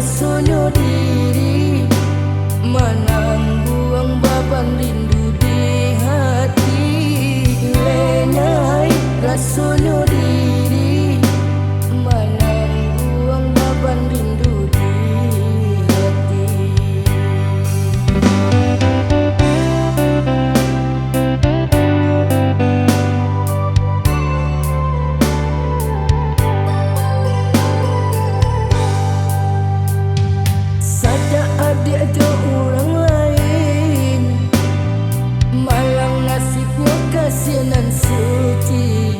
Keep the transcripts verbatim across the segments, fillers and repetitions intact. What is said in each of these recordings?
Rasonyo diri manangguang baban rindu di hati. Lenyai rasonyo diri manangguang baban rindu di hati. Sajak adiak jo urang lain, malang nasibnyo kasiah nan suci.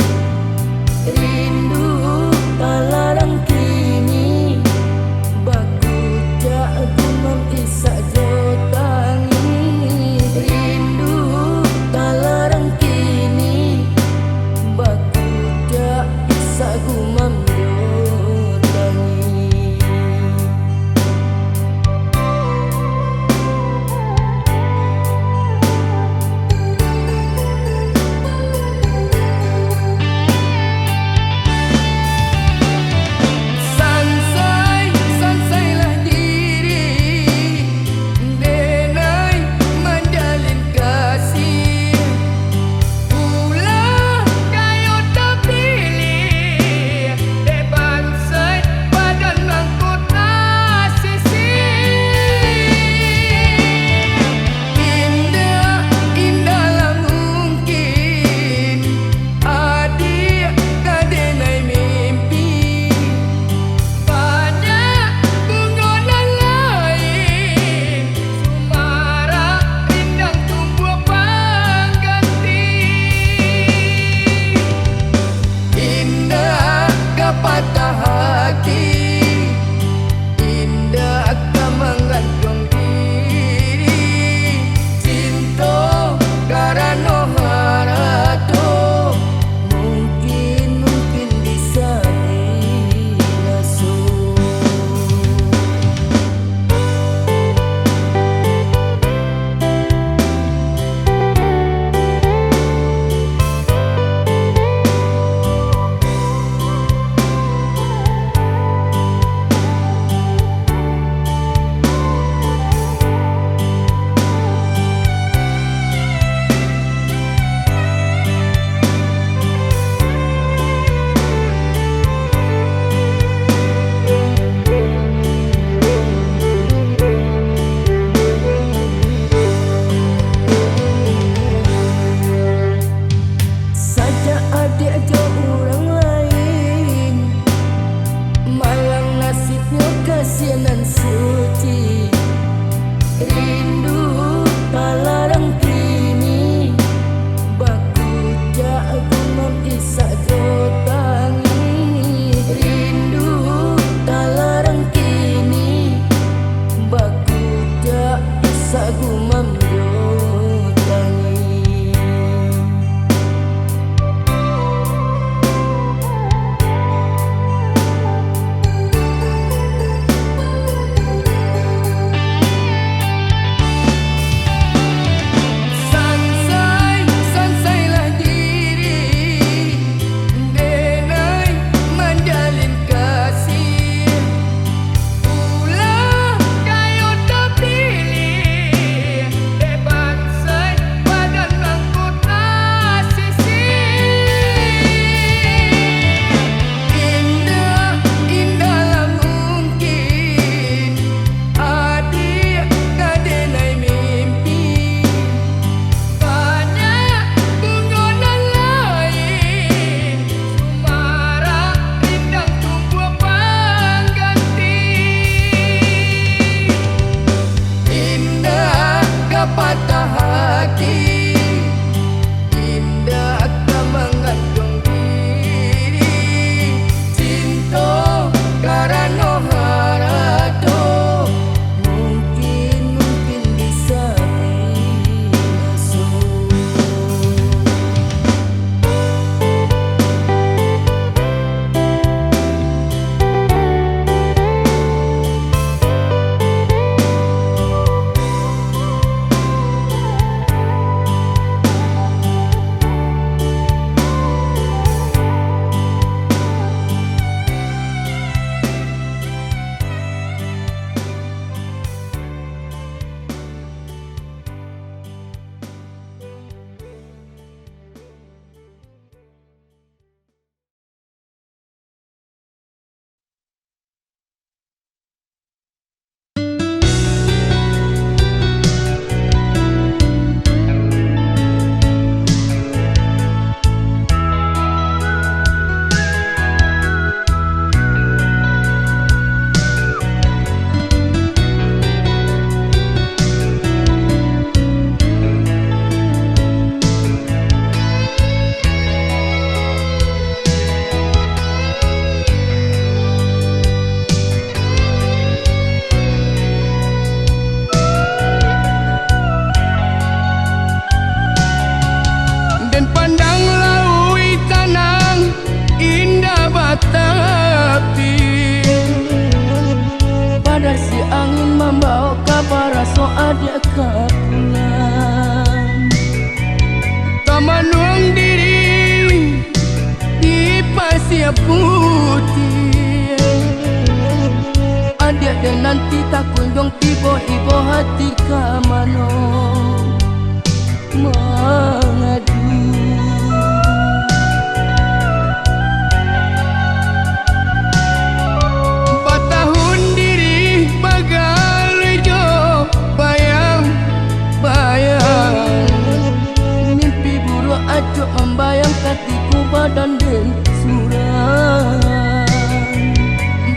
Adiak ka pulang, tamanuang diri di Pasia Putiah. Adiak den nanti takunjuang tibo, ibo hati ka mano mangadu. Batahun diri bagalui jo bayang-bayang, mimpi buruak acok mambayang, katiku badan den surang.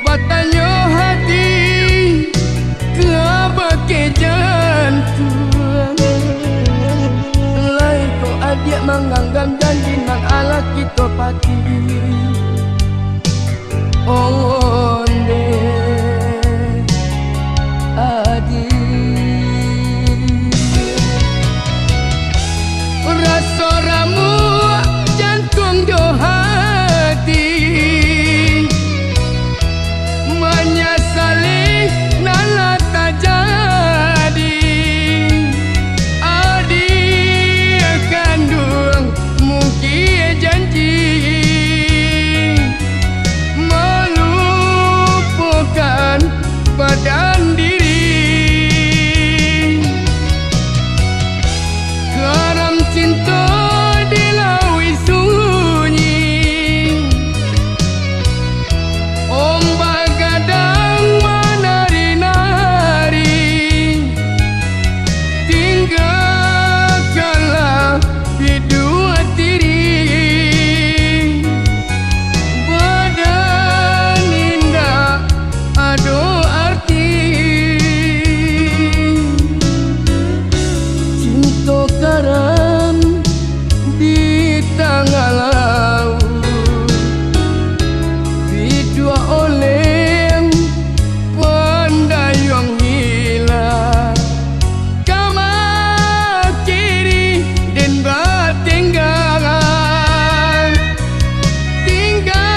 Batanyo hati kabake jantuang, lai ko adiak mangganggam janji nan alah kito pati. Onde adiak, raso ramuak jantuang jo hati, manyasali nan lah tajadi. Adiak kanduang mungkin janji malupokan badan diri. Karam cinto di lauik sunyi, ombak gadang manari-nari. Tinggakanlah hiduik diri, badan indak ado arti. Cinto karam di tangah lauik, biduak oleng pandayuang hilang. Ka ma kiri den batenggang, tingga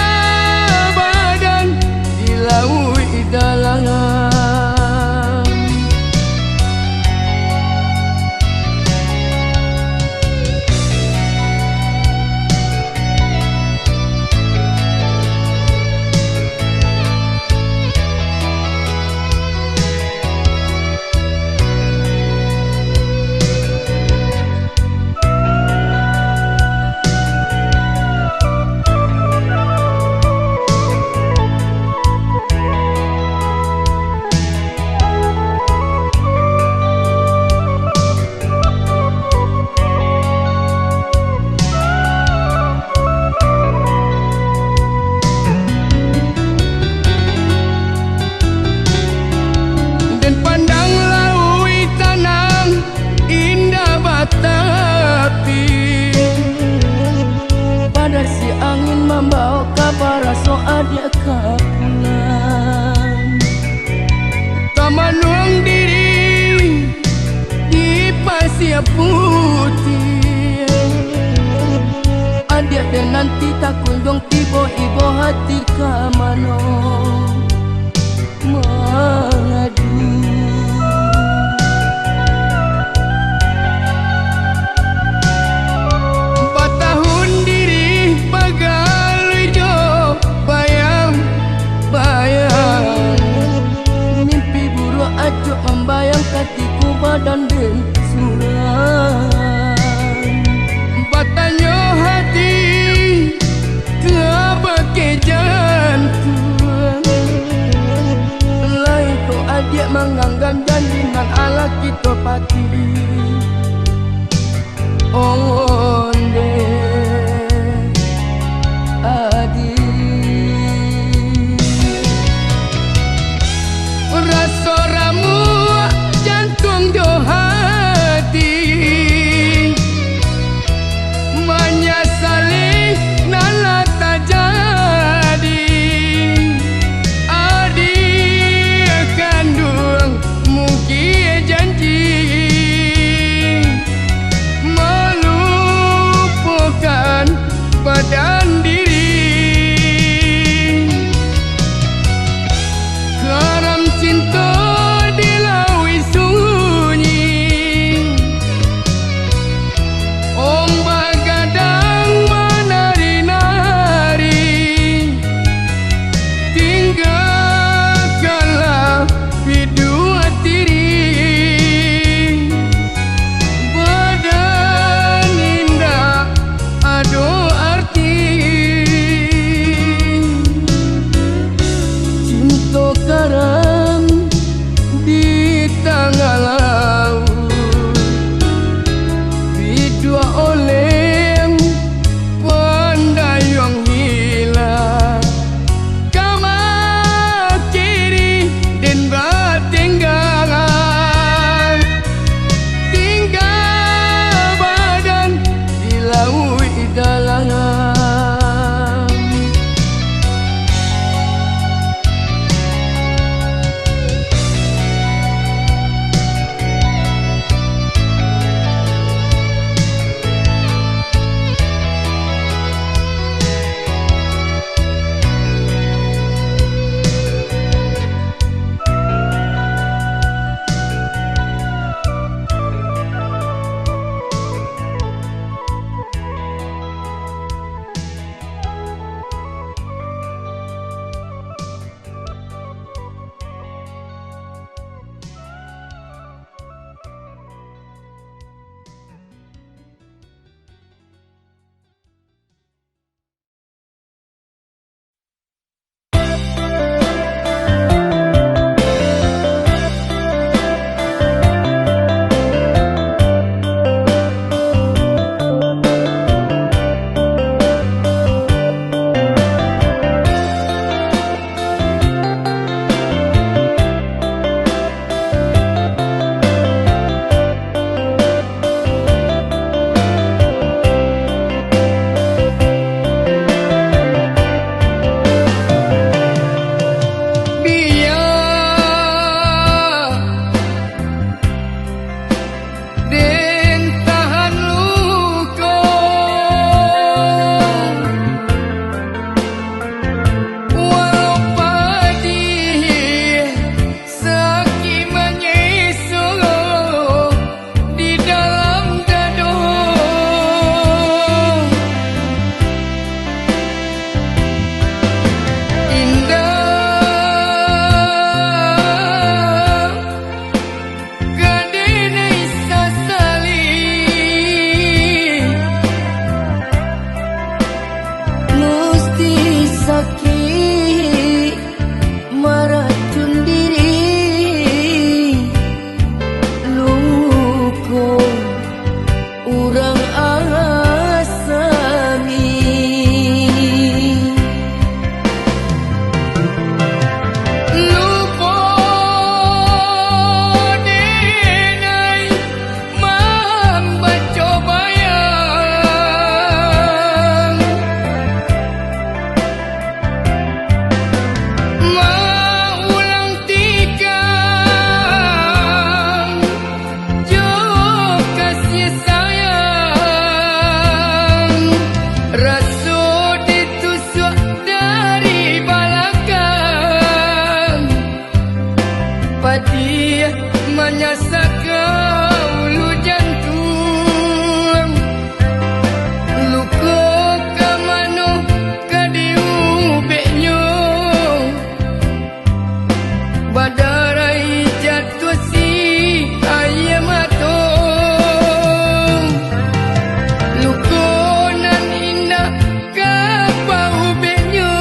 badan di lauik dalam. Den pandang lauik tanang, indak batapi, badasi angin mambaok ka baraso adiak ka pulang. Tamanuang diri di Pasia Putiah, adiak den nanti takunjuang tibo, ibo hati ka mano mangadu. Batahun diri bagalui jo bayang-bayang, mimpi buruak acok mambayang, katiku badan den surang. Batanyo hati kabake jantuang, lai ko adiak mangganggam janji nan alah kito pati. Onde adiak, raso ramuak jantuang jo hati, manyasali nan lah tajadi. Adiak kanduang mungkin janji malu Sakik maracun diri, luko urang asami. Luko denai mambaco bayang, maulang tikang jo kasih sayang, raso ditusuak dari balakang. Padiah manyasak ka ulu jantuang, luko ka mano ka diubeknyo, badarai jatuah si aia mato, luko nan indak ka paubeknyo.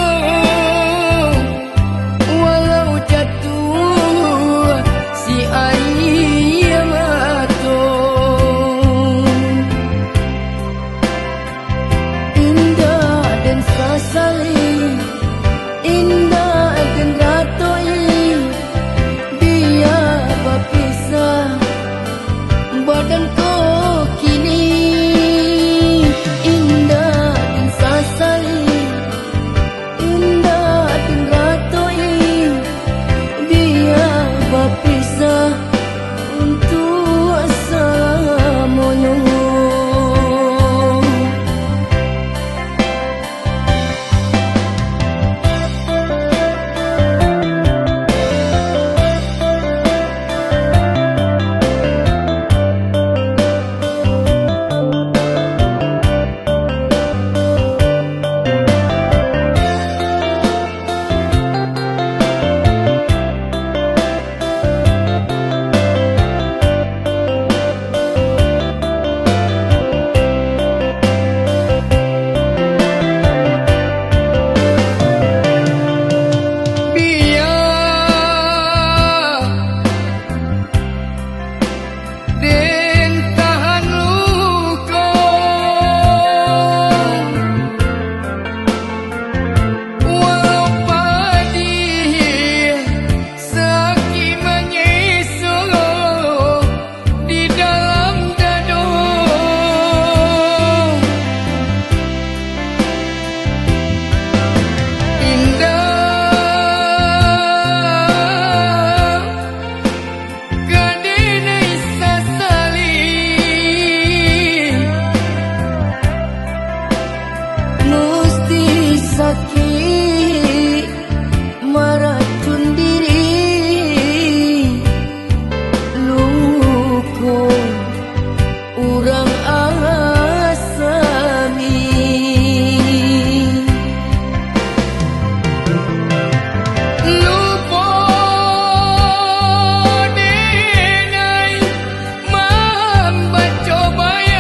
Walau jatuah si aia mato, indak den sasali, indak den ratoi, bia bapisah badan ko kini, indak den sasali, indak den ratoi, bia bapisah untuak salamonyo. Bia den tahan luko, walau padih sakik manyiso di dalam dado. Indak ka denai sasali, musti sakik maracun diri, luko urang asami. Lupo denai mambaco bayang.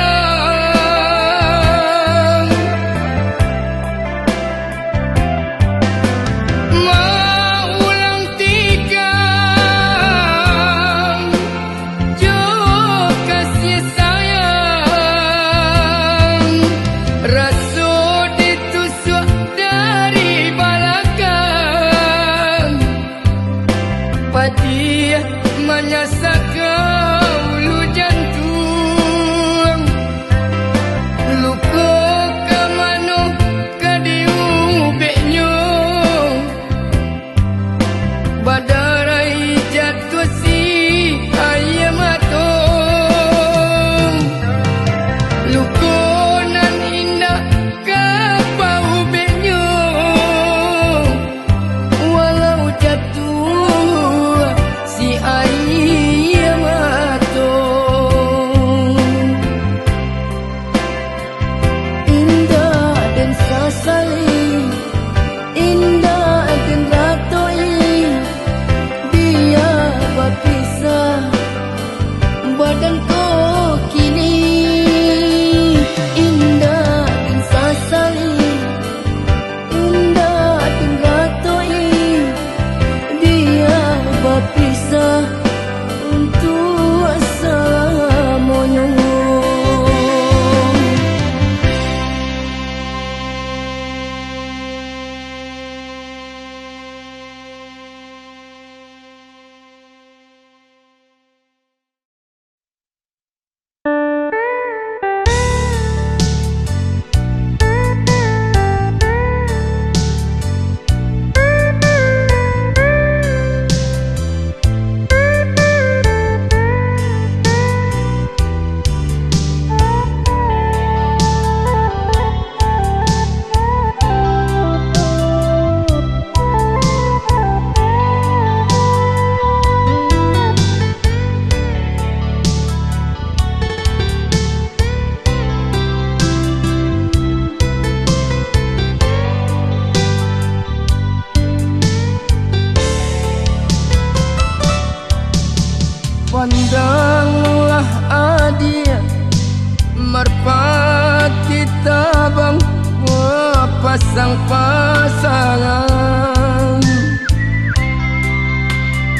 Sang pasangan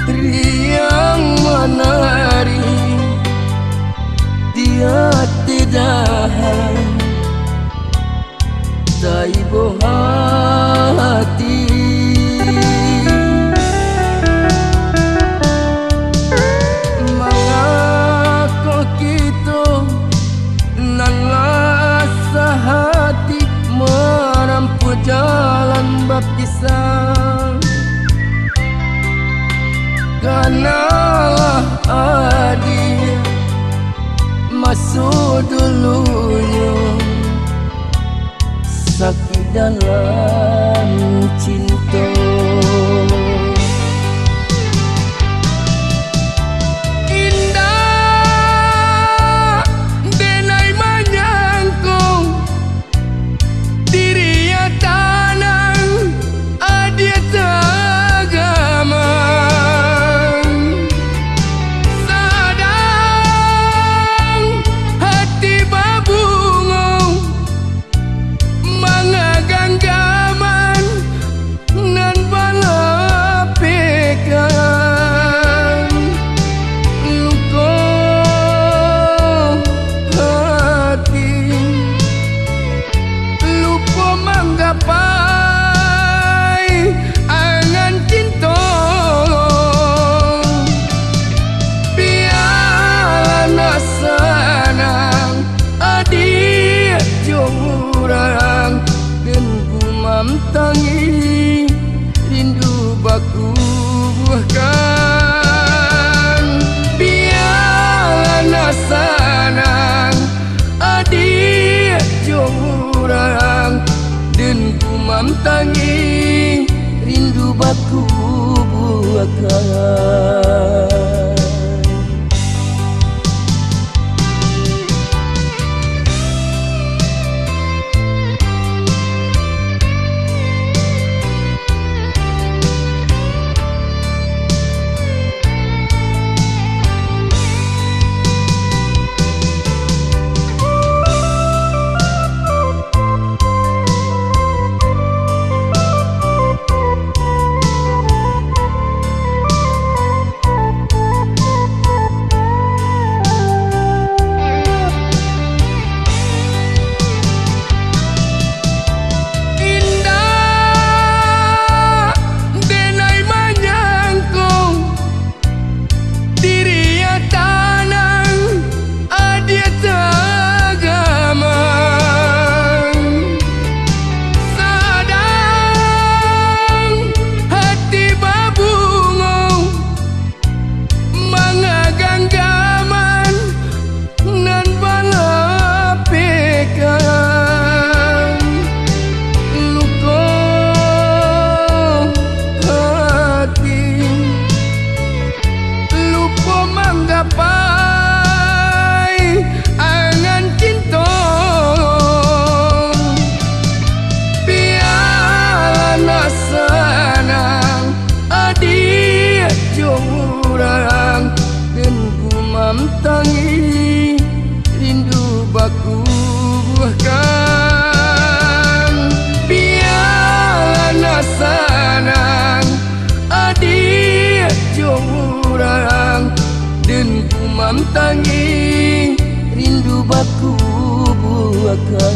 riang manari di ati dahan taibo hati. Mangako kito nan lah sahati manampuah jalan bapisah? Kanalah adiak maso dulunyo sakik dalam cinto. Indak denai manyangko diri tanang adiak tagaman, sadang hati babungo mangaganggaman nan balapekan luko hati, lupo manggapai angan cinto. Bialah nak sanang adiak jo urang, den gumam tangih rindu bakubuahkan. Bialah nak sanang adiak jo urang, den gumam tangih rindu bakubuahkan. Indak denai manyangko diri tanang adiak tagaman, sadang hati babungo mangaganggaman nan balapekan luko hati, lupo manggapai angan cinto. Bialah nak sanang adiak jo urang, den gumam tangih rindu bakubuahkan. Bialah nak sanang adiak jo urang, den gumam tangih rindu bakubuahkan.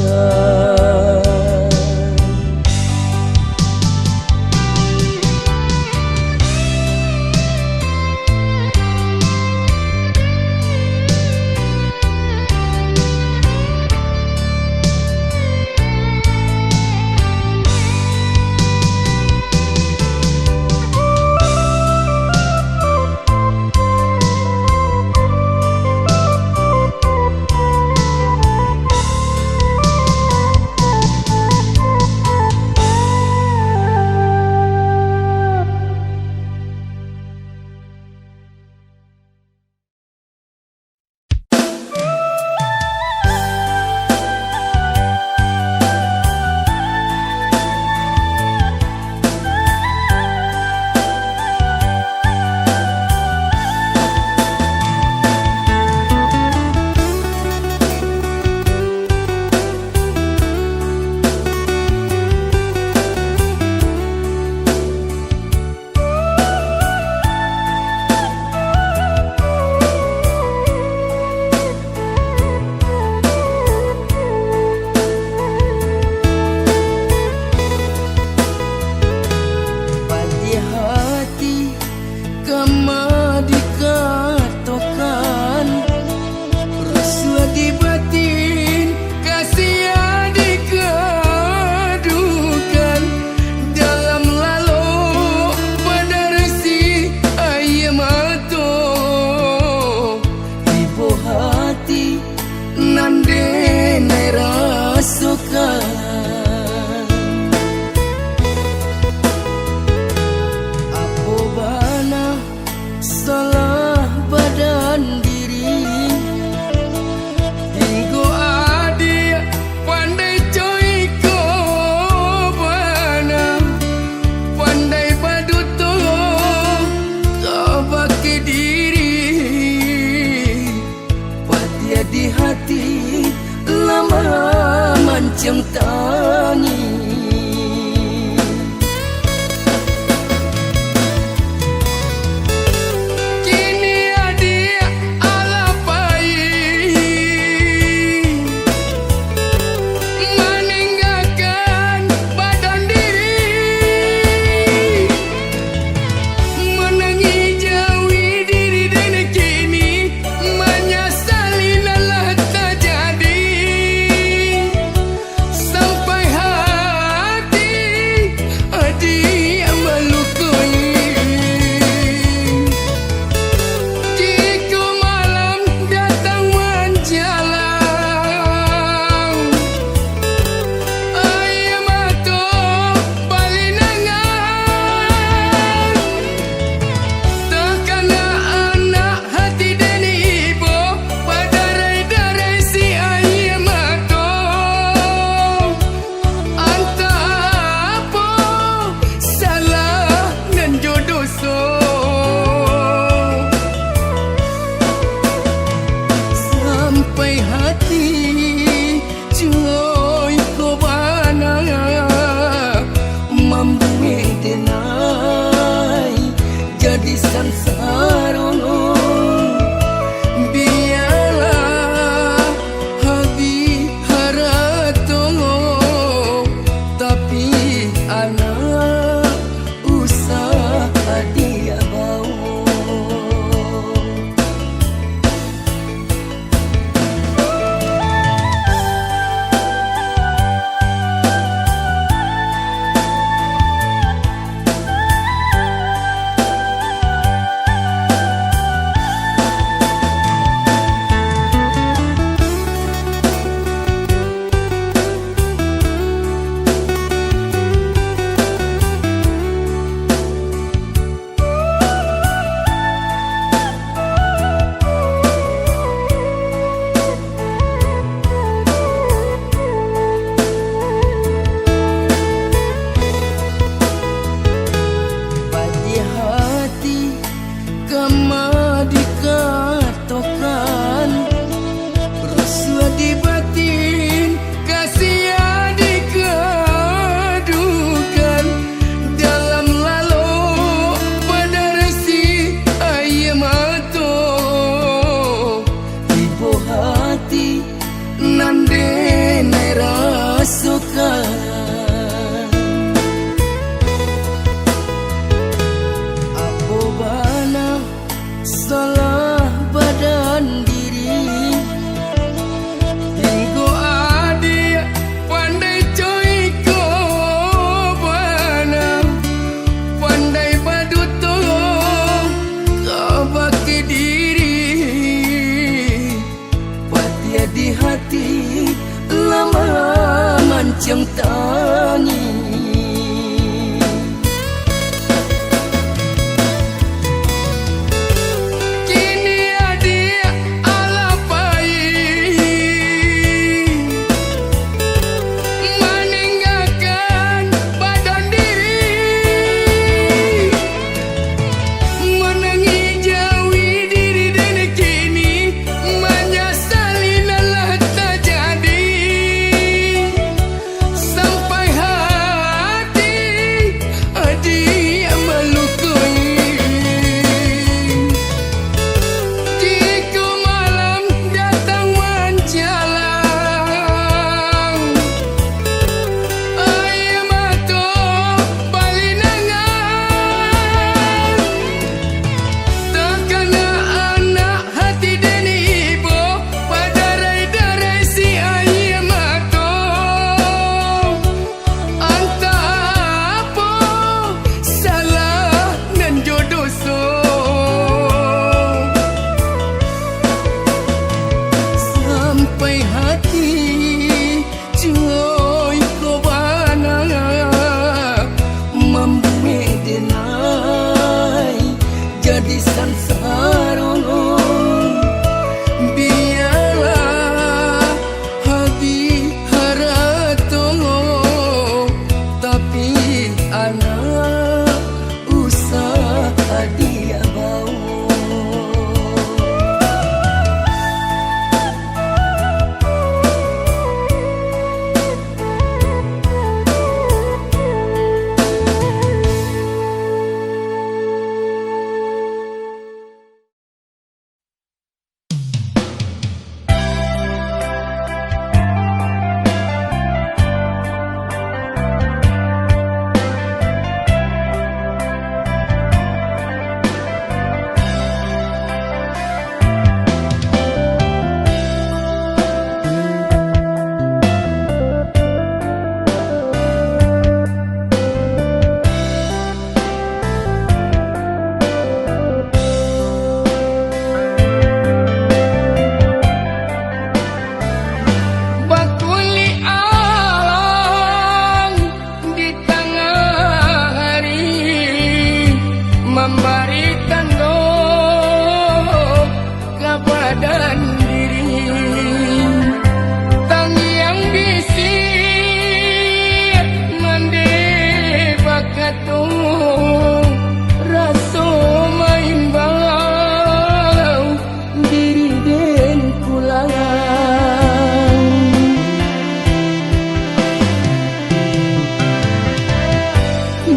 Mambari tando ka badan diri, tangiang bisi mande bakato, raso maimbau diri den pulang.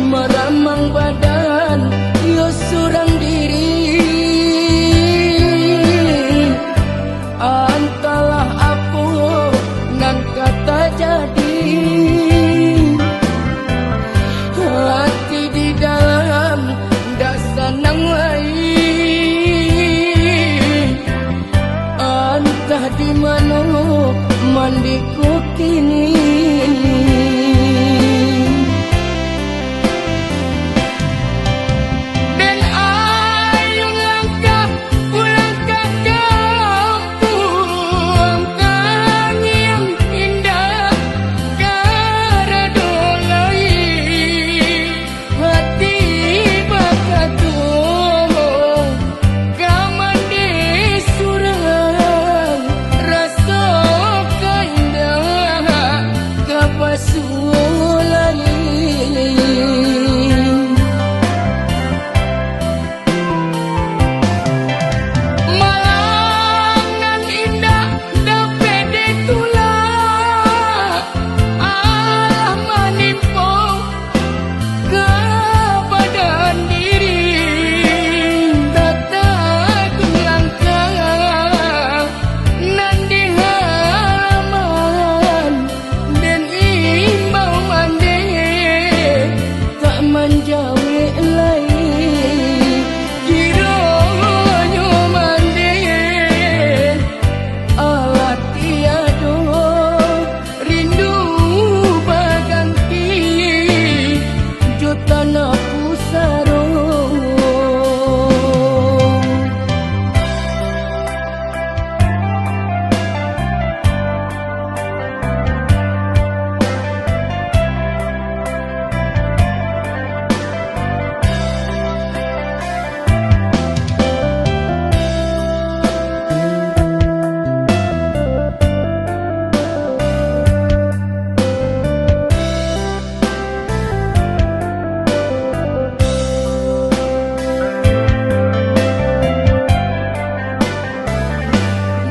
Maramang badan iyo surang diri, antahlah apo nan ka tajadi. Hati di dalam dak sanang lai, antah di mano mandiku kini. Den ayun langkah pulang ka kampuang, tangiang indak karado lai. Hati bakato, ka mande surang, raso ka indak ka pasuo lai. Malang nan indak dapek ditulak, alah manimpo ka badan diri. Tatagun langkah nan di halaman, den imbau mande tak manjawek lai. Kironyo mande alah tiado, rindu baganti jo tanah pusaro.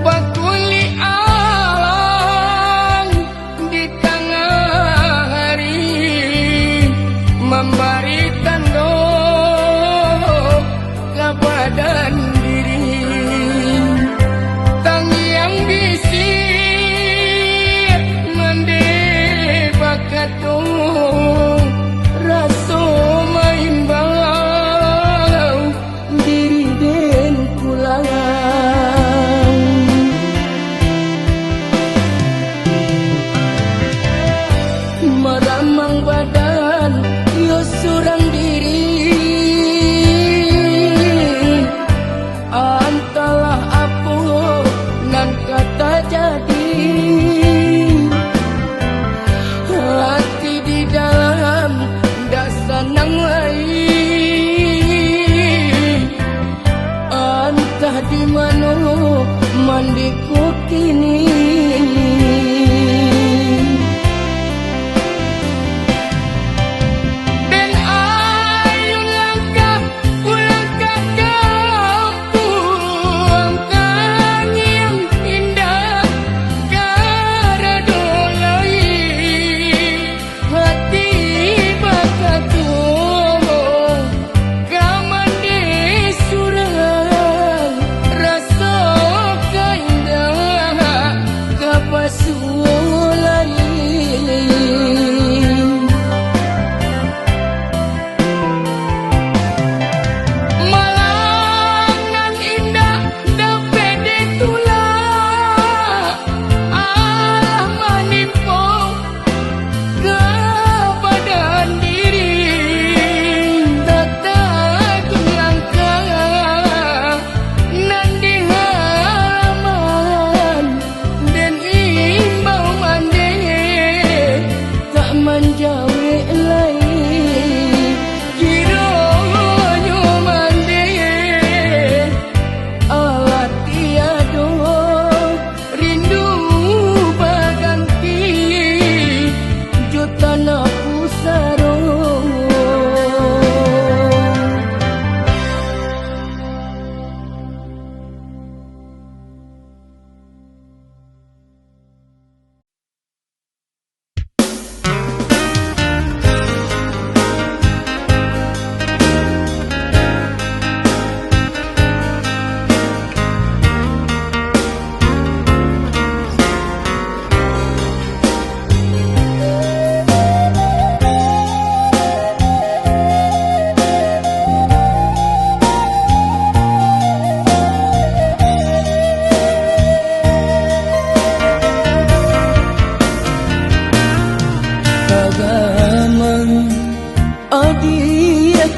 Bakulik alang di tangah hari, mambari tando ka badan diri. Tangiang bisi mande bakato, raso maimbau diri den pulang. Maramang badan iyo surang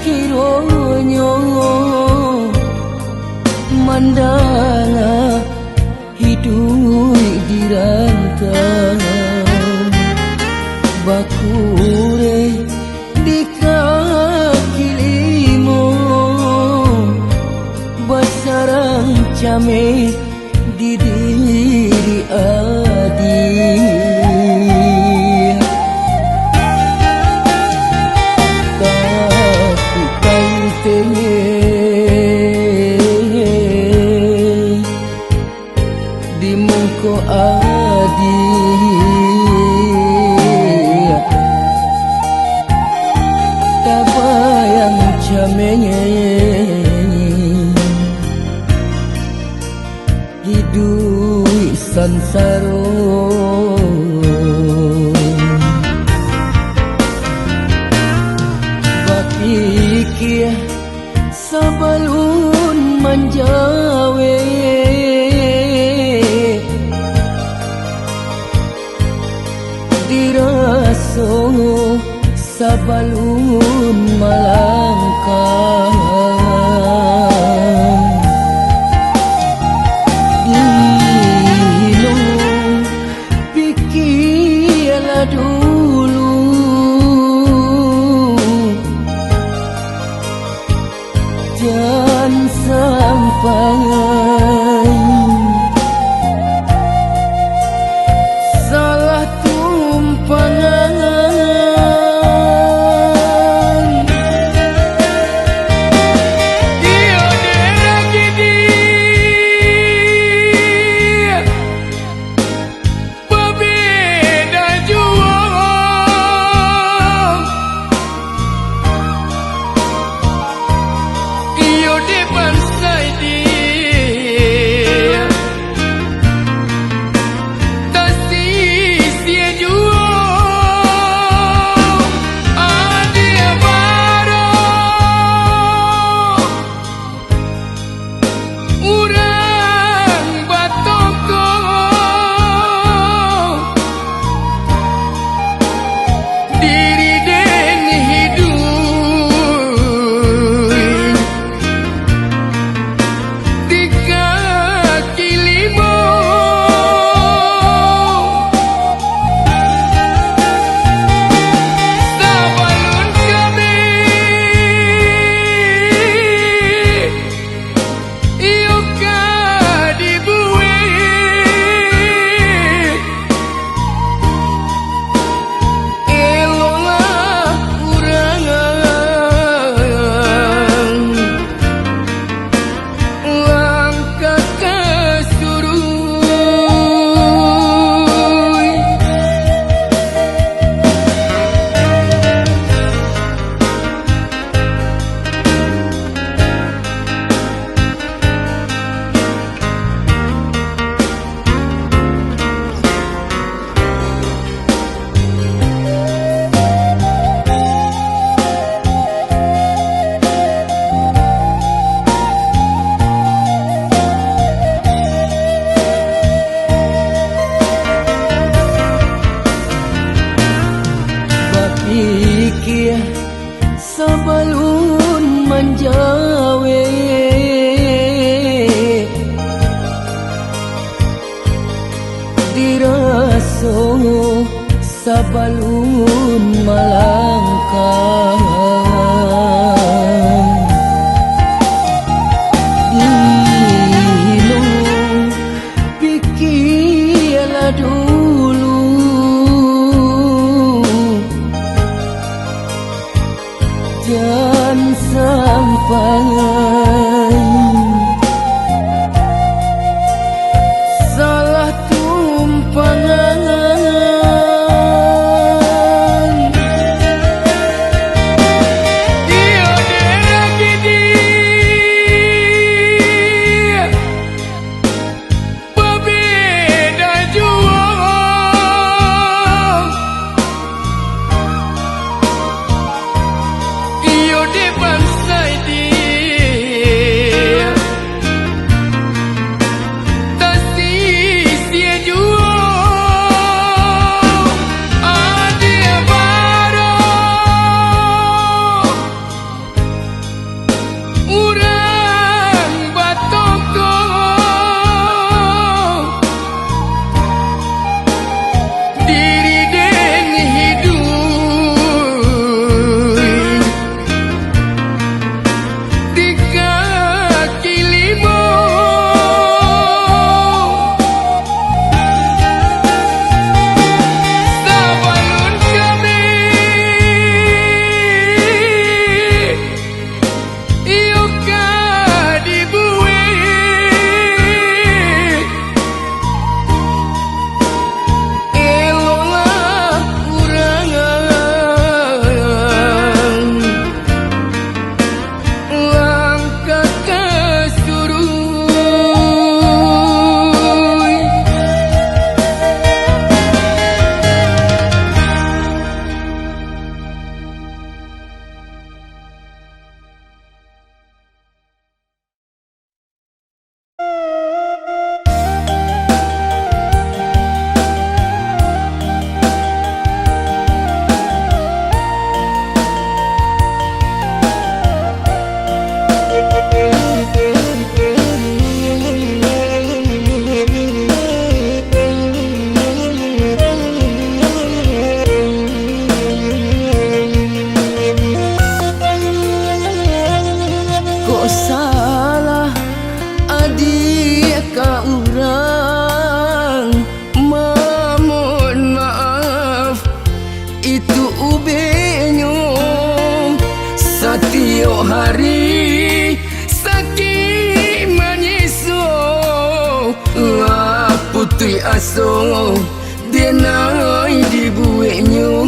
Kironyo mandanga iduik di rantau, bakureh di kaki limo, basarang cameh di diri adiak. Tapi tanteh di muko adiak, tabayang cameh iduik sansaro. Bapikia sabalun manjawek, diraso sabalun malangkah. Dino pikialah dulu, jan sampai salah tumpangan. Iyo dek laki diak, babeda juo. Iyo dek bansaik diak, tasisia juo. Adiak baro urang batongko, diri den iduik di kaki limo. Sabalun kami iyo ka dibuek, eloklah urang langkah ka suruik. Bapikia sabalun manjawek, diraso sabalun malangkah. Dino pikialah dulu, jan sampai salah tumpangan. Iyo dek laki diak, babeda juo. Iyo dek bansaik diak, Tiok hari sakik manyiso, ah, putuih aso, denai dibueknyo.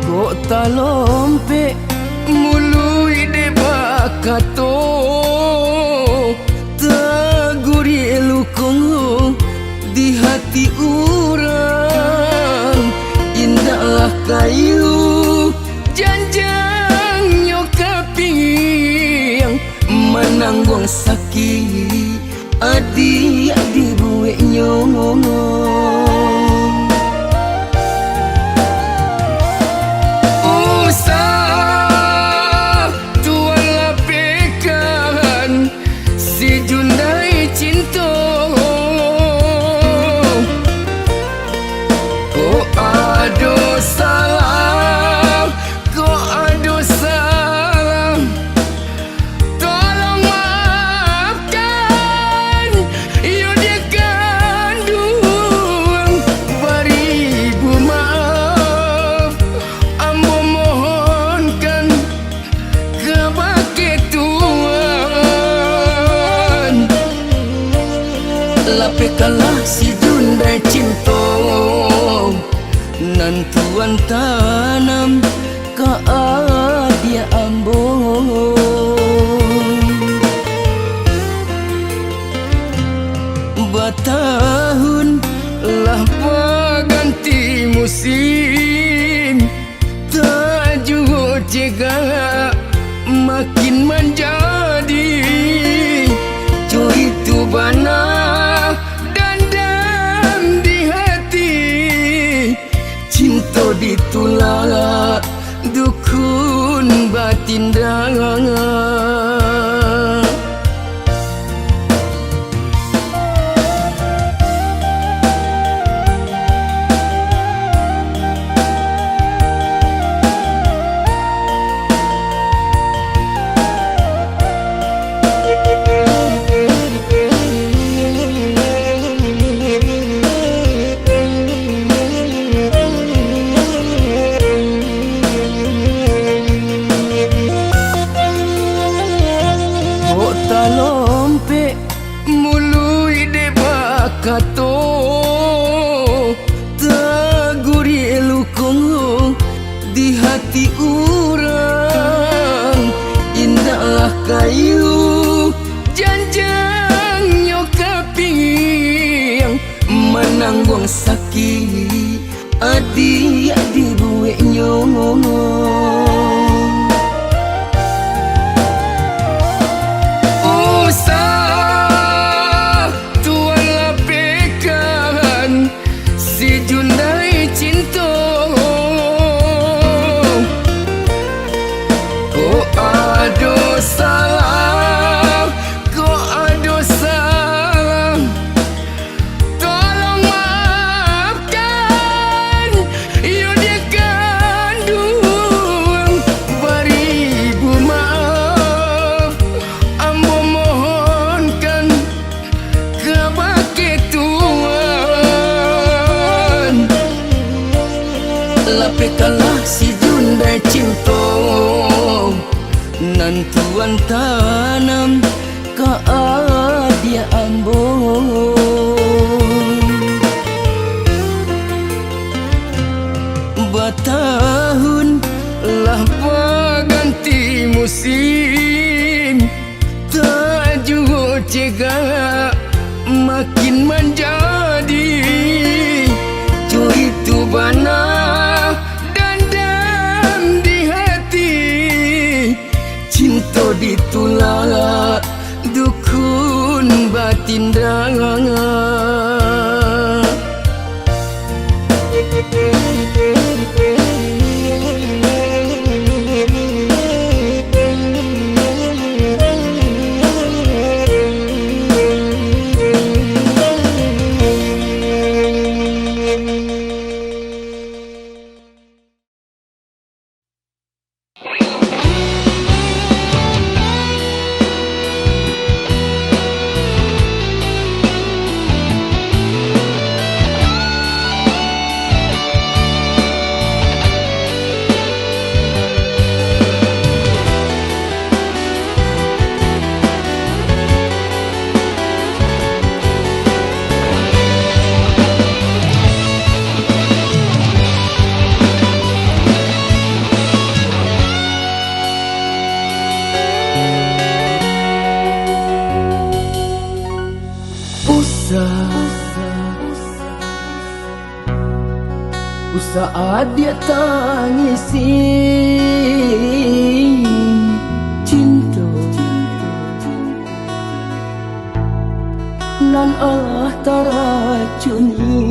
Kok talompek muluik dek bakato, tagurik luko di hati urang, indaklah kayu janjangnyo ka pinggiang, manangguang sakik adiak dibueknyo. Usah Tuan lapehkan si Jundai cinto. Kok ado salah, kok ado salah, tolong maafkan iyo diak kanduang. Baribu maaf ambo mohonkan kabake Tuan. Lapehkanlah si Jundai cinto nan Tuan tanam ka adiak ambo. Batahun lah baganti musim, tak juo cegak makin manjadi. Cuitu bana dandam di hati, cinto ditulak dukun batindak. Kok talompek muluik dek bakato, tagurik luko di hati urang, indaklah kayu janjangnyo ka pinggiang, manangguang sakik adiak dibueknyo. Usah Tuan lapehkan si Jundai cinto. Kok ado salah, kok ado salah, tolong maafkan iyo diak kanduang. Baribu maaf ambo mohonkan kabake Tuan. Lapehkanlah si Jundai cinto nan Tuan tanam ka adiak ambo. Batahun lah baganti musim, tak juo cegak makin manjadi. Cuitu bana dandam di hati, cinto ditulak dukun batindak. Usah adiak tangisi cinto nan alah taracuni.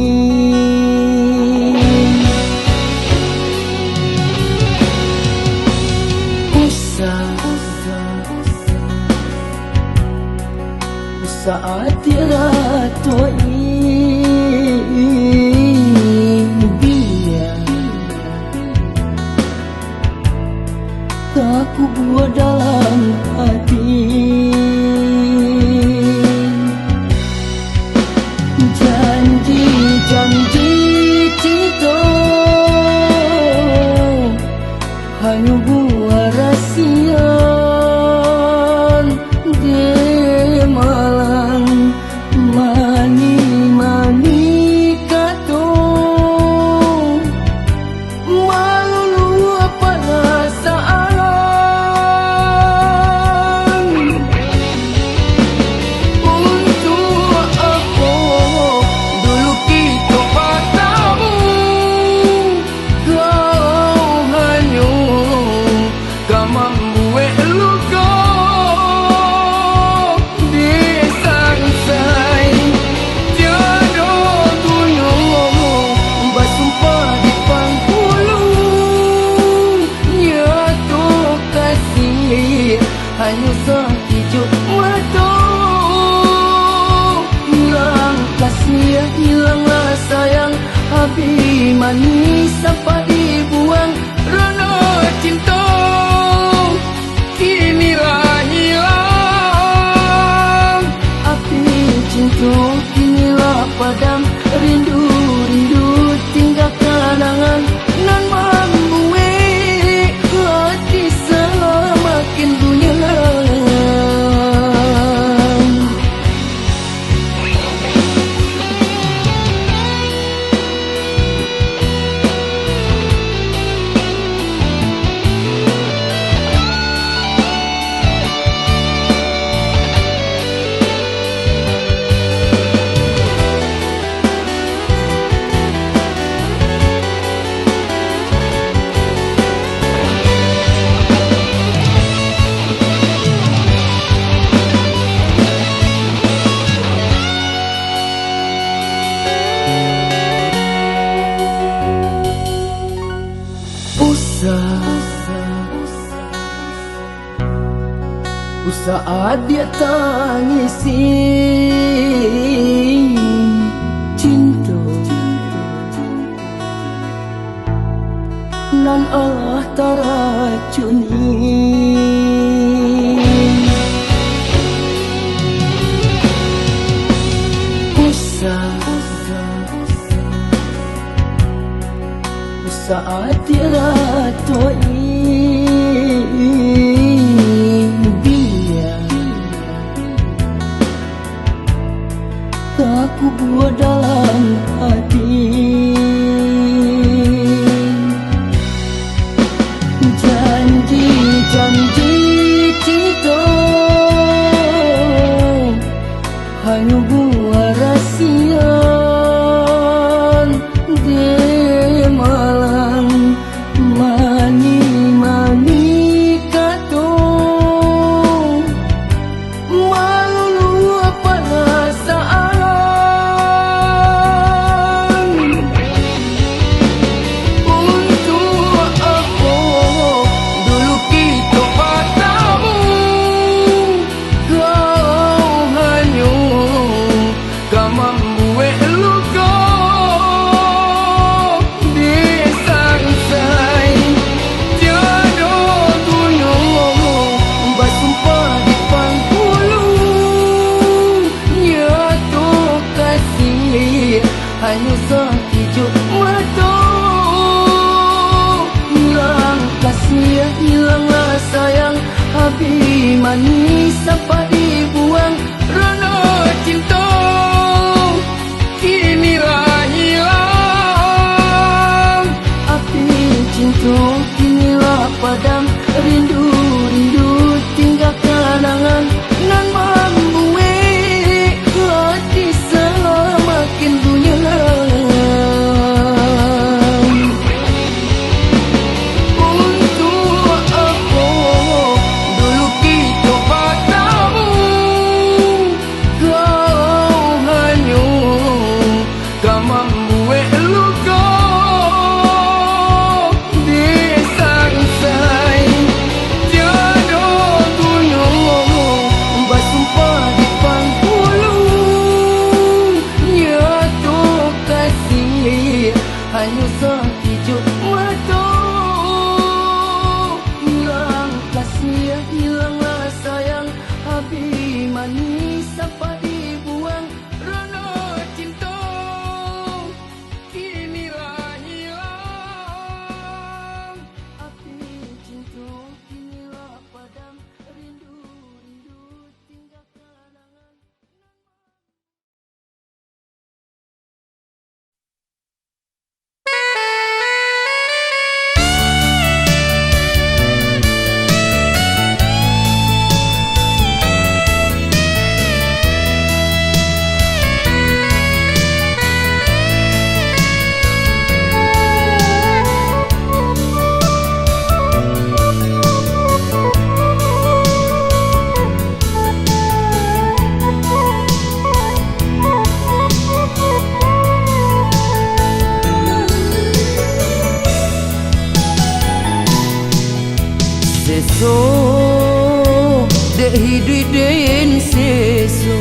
Usah Saat tiada to'in biak takubua dalam hati. Janji-janji cinto hanyo buah rasian, dek malang mani-mani kato, maluluah parasaan. Untuak apo dulu kito batamu? Kau hanyo ka mambuek luko di sansai. Tiado gunonyo basumpah di pangkulu. Nyato kasih hanyo sakijok mato. Ilang kasih, ilanglah sayang, abih manih sampai dibuang. Rano cinto kini lah ilang, api cinto kini lah padam. Rindu-rindu tingga kanangan nan mambuek hati samakin gunyang. Usah, usah adiak tangisi cinto nan alah taracuni. Usah, usah adiak to'in biak takubua dalam hati. Janji-janji cinto hanyo buah rasian, dek malang mani-mani kato, maluluah parasaan. Untuak apo dulu kito batamu? Kau hanyo ka mambuek luko di sansai. Tiado gunonyo basumpah di pangkulu. Nyato kasih hanyo sakijok mato. Ilang kasih, ilanglah sayang, abih manih sampai dibuang. Rano cinto kini lah ilang, api cinto kini lah padam. Rindu-rindu tingga kanangan nan mambuek hati samakin gunyang. Cukup mato, ilang kasih, ilanglah sayang, habih manih sampai dibuang, rana cinto kini lah hilang, api cinto kini lah padam, rindu-rindu tinggal kenangan. Seso, dek hiduik den seso,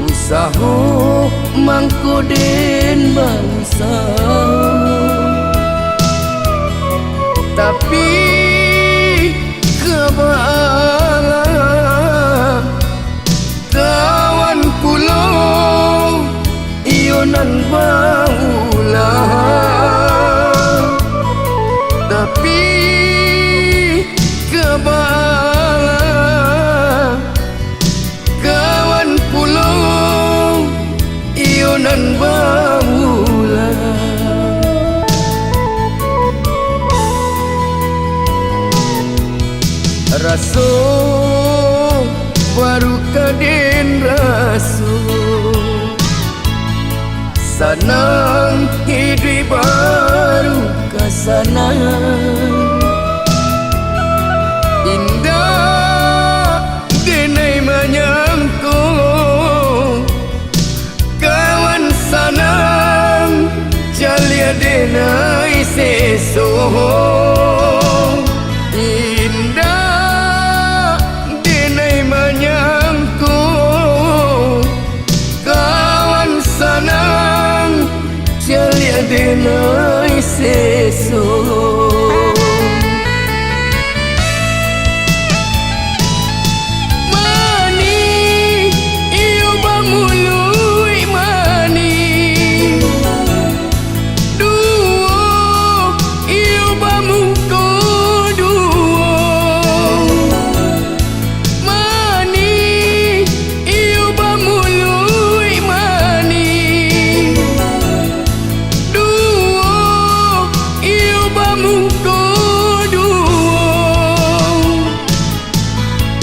usaho mangko den bausaho, tapi ka baalah kawan pulo iyo nan baulah, tapi ka baalah kawan pulo iyo nan baulah. Raso baru ka den raso, sanang hiduik baru ka sanang. Indak denai manyangko, kawan sanang, caliak denai seso. Indak denai manyangko, kawan sanang, caliak denai seso. Manih, iyo bamuluik manih. Duo, iyo bamuko duo. Manih, iyo bamuluik manih. Duo, iyo bamuko duo.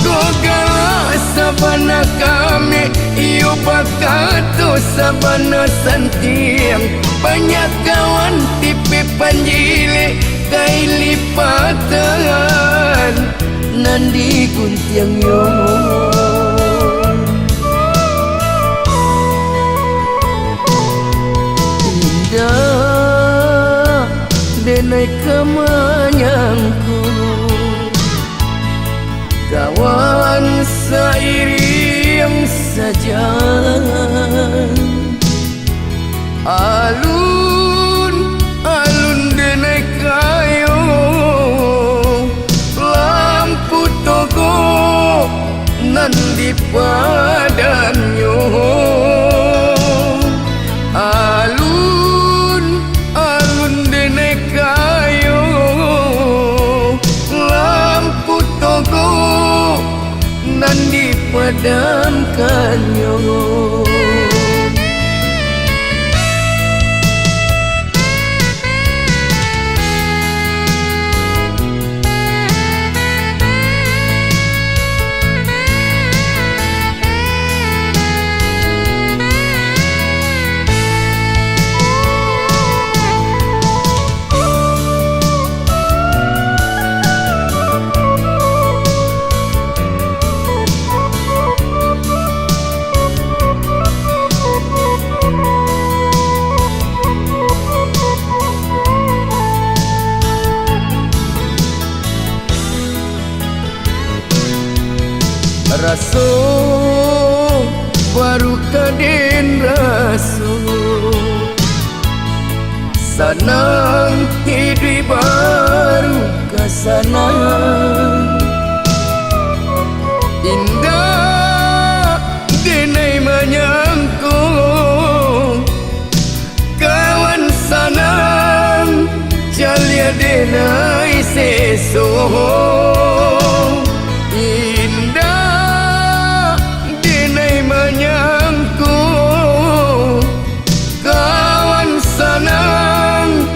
Kok galak sabana kameh, iyo bakato sabana santiang. Banyak kawan tipeh panjilek, kain lipatan nan diguntiangnyo. Indak denai ka manyangko, kawan sairiang sajalan. Alun-alun denai kayo, lampu togok nan dipadamnyo. Alun-alun denai kayo, lampu togok nan dipadamkannyo. Raso baru ka den raso, Sanang, iduik baru ka sanang. Indak denai manyangko, kawan sanang, caliak denai seso. Indak denai manyangko, kawan sanang,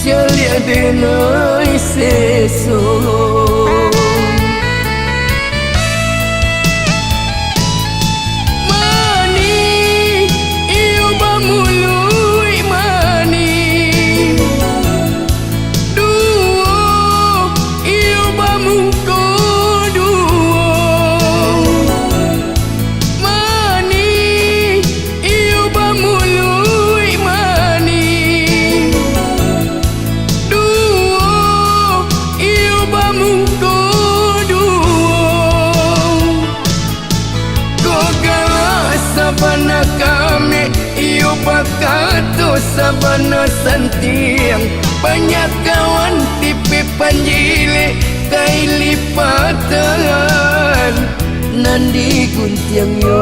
caliak denai seso. Manih, iyo bamuluik manih. Duo, iyo bamungko duo. Manih, iyo bamuluik manih. Duo, iyo bamungko duo. Kok galak sabana kameh, iyo bakato sabana santiang. Banyak kawan tipeh panjilek, kain lipatan nan diguntiangnyo.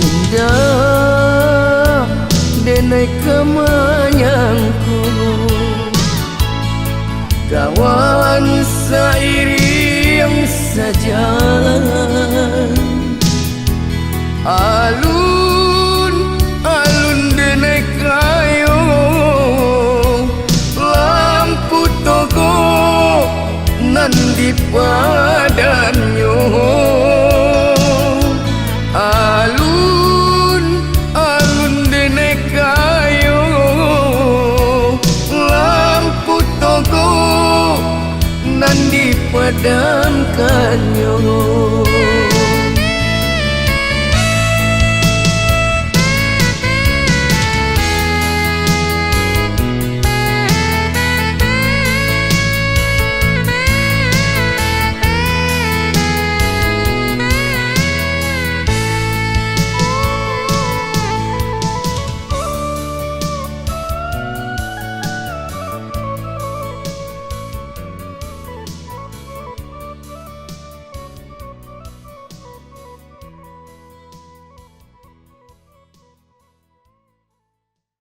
Indak denai ka manyangko, kawan sairiang sajalan. Alun-alun denai kayo, lampu togok nan dipadamnyo. Alun-alun denai kayo, lampu togok nan dipadamkannyo.